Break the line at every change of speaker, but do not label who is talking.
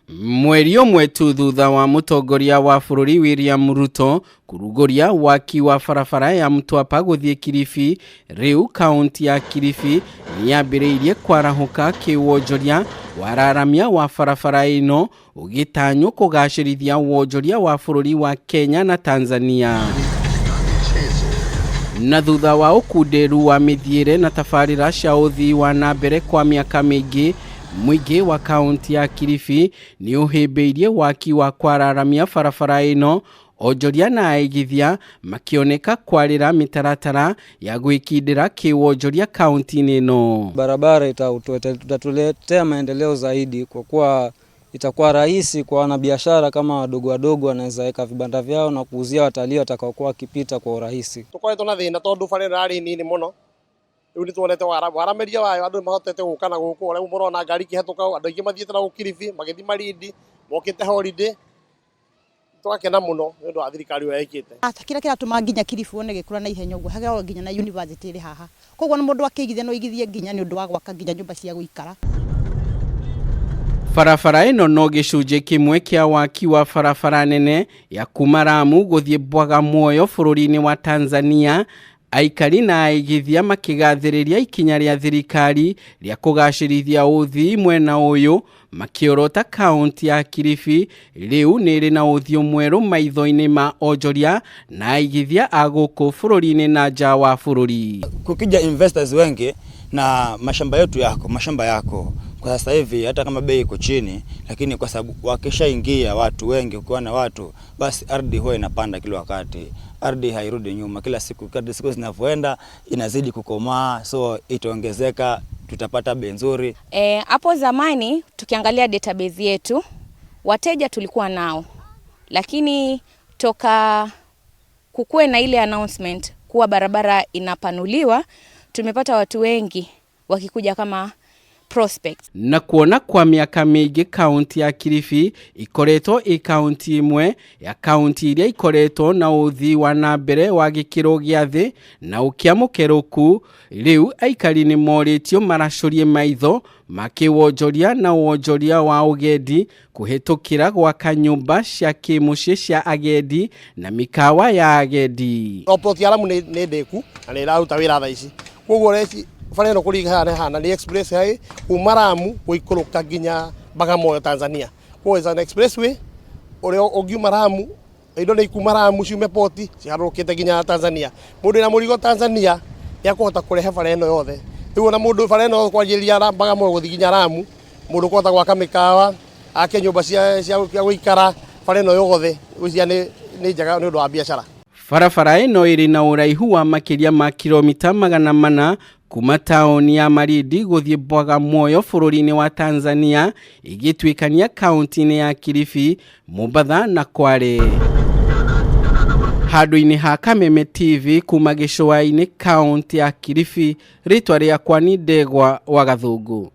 Mweri ũmwe tu thutha wa mũtongoria wa bũrũri William Ruto kũrugũria waki wa barabara ya Mtwapa gũthiĩ Kilifi, rĩu kaunti ya Kilifi nĩyambĩrĩirie kwarahũka kĩwonjoria wararamia wa barabara ĩno ũgĩtanywo kũgacĩrithia wonjoria wa bũrũri wa Kenya na Tanzania. Na thutha wa ũkunderu wa mĩthiĩre na tabarĩra cia ũthii wa na mbere kwa mĩaka mĩingĩ, mũingĩ wa kaunti ya Kilifi nĩ ũhĩmbĩirie waki wa kwararamia barabara ĩno, onjoria na aigithia makĩoneka kwarĩra mĩtaratara ya gwĩkindĩra kĩwonjoria kaunti-inĩ ĩno.
Barabara itatuletea maendeleo zaidi kwa kuwa itakuwa rahisi kwa wanabiashara kama wadogo wadogo, wanaweza weka vibanda vyao na kuuzia watalii watakaokuwa wakipita kwa urahisi.
Tukoretwo na thina tondu bara ĩno yarĩ nini mũno, rĩu nĩ tuonete waramĩria wayo, andũ nĩ mahotete gũka na gũkũ, rĩu mũrona ngari ikĩhetũka, andũ aingĩ mathiĩte na gũkũ Kilifi, magĩthiĩ Malindi, mokĩte holiday, tũgakena mũno nĩ ũndũ wa thirikari ũrĩa ĩkĩte.
Kĩrĩa kĩratũma nginya Kilifi wone gĩkũra na ihenya ũguo, hagĩrwo nginya na university ĩrĩ haha, koguo mũndũ akĩigithia no aigithie nginya nĩ ũndũ wa gwaka nginya nyũmba cia gũikara.
Barabara ĩno no gĩcunjĩ kĩmwe kĩa waki wa barabara nene ya kuma Lamu gũthiĩ Bagamoyo bũrũri-inĩ wa Tanzania, aikari na aigithia makĩgathĩrĩria ikinya rĩa thirikari rĩa kũgacĩrithia ũthii mwena ũyũ, makĩorota kaunti ya Kilifi rĩu nĩ ĩrĩ na ũthiũ mwerũ maitho-inĩ ma onjoria na aigithia a gũkũ bũrũri-inĩ na nja wa bũrũri.
Kukija investors wengi na mashamba yetu yako, mashamba yako kwa sasa hivi hata kama bei iko chini, lakini kwa sababu wakishaingia watu wengi, ukiwa na watu basi ardhi huwa inapanda kila wakati, ardhi hairudi nyuma. Kila siku kadri siku zinavyoenda inazidi kukomaa, so itaongezeka, tutapata bei nzuri.
Hapo zamani tukiangalia database yetu wateja tulikuwa nao, lakini toka kukuwe na ile announcement kuwa barabara inapanuliwa, tumepata watu wengi wakikuja kama prospects.
Na kuona kwa miaka mĩingĩ kaunti ya Kilifi ikoretwo ĩ kaunti ĩmwe ya kaunti iria ikoretwo na ũthii wa na mbere wa gĩkĩro gĩa thĩ na ũkĩa mũkerũku, rĩu aikari nĩ morĩtio maracũrie maitho makĩwonjoria na wonjoria wa ũgendi kũhĩtũkĩra gwaka nyũmba cia kĩmũciĩ cia agendi na mĩkawa ya agendi.
No plot ya Lamu nĩ ndĩku na nĩ ĩraruta wĩra thaa ici, koguo reci bara ĩno kũringana hana nĩ express highway kuma Lamu gũikũrũka nginya Bagamoyo Tanzania. Koguo is an expressway ũrĩa ũngiuma Lamu, indo nĩ ikuma Lamu ciume poti ciharũrũkĩte nginya Tanzania. Mũndũ wĩna mũrigo Tanzania nĩ akũhota kũrehe bara ĩno yothe. Rĩu ona mũndũ bara ĩno kwanjĩrĩria Bagamoyo gũthiĩ nginya Lamu, mũndũ ũkũhota gwaka mĩkawa, ake nyũmba cia gũikara, bara ĩno yothe gwĩciria nĩ njega nĩ ũndũ wa biacara.
Barabara ĩno ĩrĩ na ũraihu wa makĩria ma kilomita 400 kuma taũni ya Malindi gũthiĩ Bagamoyo bũrũri-inĩ wa Tanzania, ĩgĩtuĩkania kaunti-inĩ ya Kilifi, Mombatha na Kwale. Handũ-inĩ ha Kameme TV kuma gĩcũa-inĩ kaunti ya Kilifi, rĩtwa rĩakwa nĩ Ndegwa wa Gathũngũ.